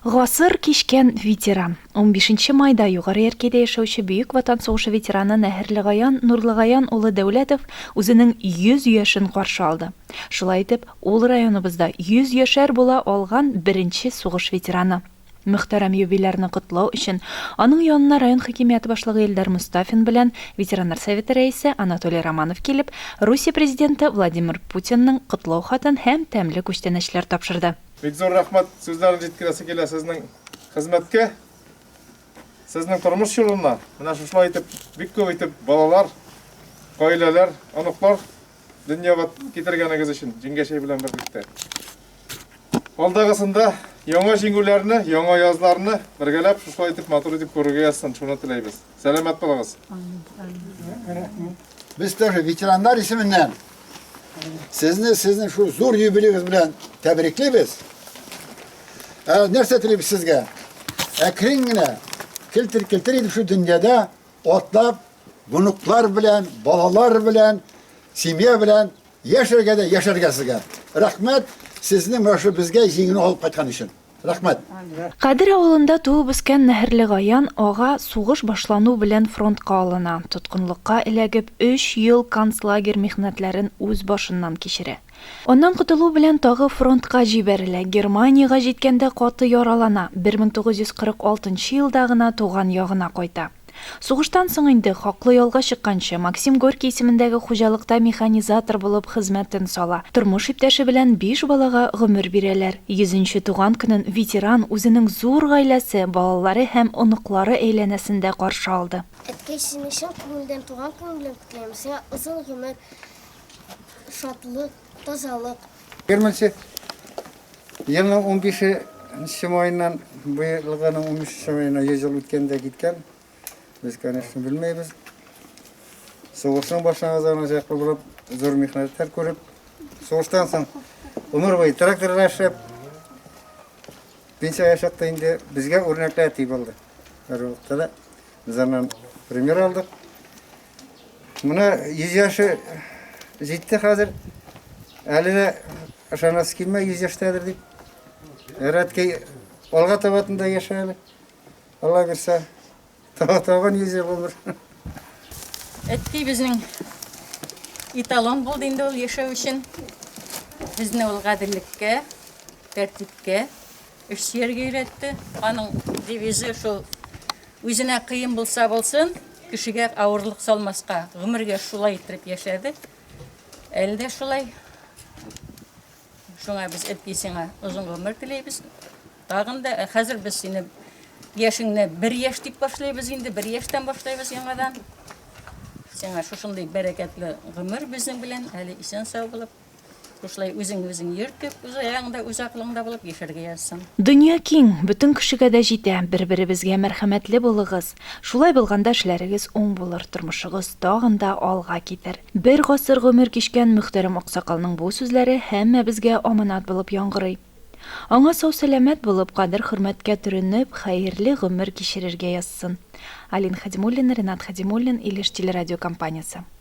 Гасыр кичкән ветеран. Унбишенче майда Югары Яркәйдә яшәүче Бөек Ватан сугышы ветераны Нәһерлегаян Нурлыгаян улы Дәүләтов үзенең 100 яшен каршы алды. Шулай итеп, ул районыбызда 100 яшәр була алган беренче сугыш ветераны. Мөхтәрәм юбилярны котлау өчен аның янына район хакимияте башлыгы Илдар Мостафин белән ветераннар советы рәисе Анатолий Романов килеп, Русия Президенты Владимир Путинның котлау хатын һәм тәмле күчтәнәчләр тапшырды. Бик зур рәхмәт сүзләрен җиткерәсе килә сезнең хезмәткә, сезнең тормыш юлына. Менә шушылай итеп, бик күп итеп балалар, гаиләләр, оныклар дөньяга китергәнегез өчен җиңгәчәй белән берлектә. Алдагысында яңа җиңүләрне, яңа язларны бергәләп шушылай итеп матур итеп күрергә язсын, шуны теләйбез. Сәламәт булыгыз. Без тоже ветераннар исеменнән сезне сезнең шул зур юбилеегез белән тәбриклибез. Ә нәрсә телибез сезгә? Әкрен генә келтер-келтер итеп шул дөньяда атлап, внуклар белән, балалар белән, семья белән яшәргә дә яшәргә сезгә. Рәхмәт сезнең менә шул безгә җиңүне алып кайткан өчен. Рәхмәт. Кадер авылында туып үскән Нәһерлегаян ага сугыш башлану белән фронтка алына, тоткынлыкка эләгеп, өч ел концлагерь михнәтләрен үз башыннан кичерә. Аннан котылу белән тагы фронтка җибәрелә, Германиягә җиткәндә каты яралана, 1946 нчы елда гына туган ягына кайта. Сугыштан соң инде, хаклы ялга чыкканчы, Максим Горький исемендәге хуҗалыкта механизатор булып хезмәтен сала. Тормыш иптәше белән биш балага гомер бирәләр. Йөзенче туган көнен ветеран үзенең зур гаиләсе, балалары һәм оныклары әйләнәсендә каршы алды. Әткәй, сине чын күңелдән туган көнең белән котлыйм. Сиңа озын гомер, шатлык, тазалык. Егерменче елның унбишенче маеннан быелгының унбишенче маена 100 ел үткән дә киткән. Без, конечно, белмәйбез. Сугышның башына азагына чаклы булып, зур михнәтләр күреп, сугыштан соң гомер буе тракторда эшләп, пенсиягә чыкты инде. Безгә үрнәкле әти булды. Һәрвакытта да без аннан пример алдык. Менә 100 яше җитте хәзер. Әле дә ышанасы килмәй 100 яшьтәдер дип. Рәткәй алга табатын да яшә әле. Алла бирсә, тагын 100 ел гомер. Әткәй безнең эталон булды инде ул яшәү өчен. Безне ул гаделлеккә, тәртипкә, эш сөяргә өйрәтте. Аның девизы шул Үзенә кыен булса булсын, кешегә авырлык салмаска. Гомергә шулай иттереп яшәде. Әле дә шулай. Шуңа без әткәй сиңа озын гомер теләйбез. Тагын да ә хәзер без сине яшеңне бер яшь дип башлыйбыз инде, бер яшьтән башлыйбыз яңадан. Сиңа шушындый бәрәкәтле гомер безнең белән, әле исән-сау булып. Шушылай үзеңне-үзең йөртеп, үз аягыңда, үз акылыңда булып яшәргә язсын. Дөнья киң, бөтен кешегә дә җитә, бер-беребезгә мәрхәмәтле булыгыз. Шулай булганда эшләрегез уң булыр, тормышыгыз тагын да алга китер. Бер гасыр гомер кичкән мөхтәрәм аксакалның бу сүзләре һәммәбезгә аманат булып яңгырый. Аңа сау-сәламәт булып, кадер-хөрмәткә төренеп, хәерле гомер кичерергә язсын. Алина Хадимуллина, Ренат Хадимуллин, Илеш телерадиокомпаниясе.